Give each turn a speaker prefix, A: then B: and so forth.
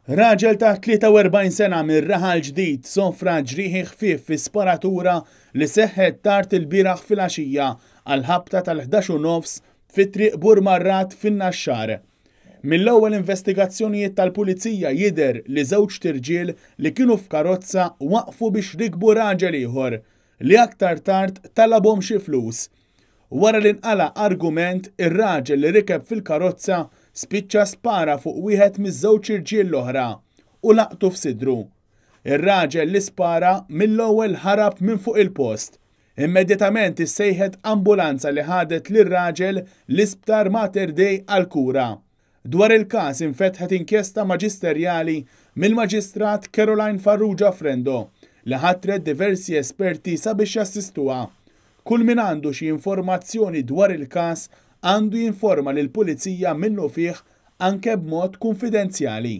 A: Raġel ta' 43 sena minn Raħal Ġdid sofra ġrieħi ħfief fi sparatura li seħħet tard ilbieraħ filgħaxija għall-ħabta tal-11 u nofs fi Triq Burmarrad fin-Naxxar. Mill-ewwel investigazzjonijiet tal-Pulizija jidher li żewġt irġiel li kienu f'karozza waqfu biex rikbu raġel ieħor li aktar tard talabhom xi flus. Wara li nqala' argument, ir-raġel li rikeb fil-karozza spiċċa spara fuq wieħed miż-żewġ irġiel l-oħra u laqtu f'sidru. Ir-raġel li spara mill-ewwel ħarab minn fuq il-post. Immedjatament issejħet ambulanza li ħadet lir-raġel l-Isptar Mater Dei għall-kura. Dwar il-każ infetħet inkjesta maġisterjali mill-Maġistrat Caroline Farrugia Frendo li ħatret diversi esperti sabiex jassistuha. Kull min għandu xi informazzjoni dwar il-każ għandu jinforma lill-Pulizija minnufih anke b'mod kunfidenzjali.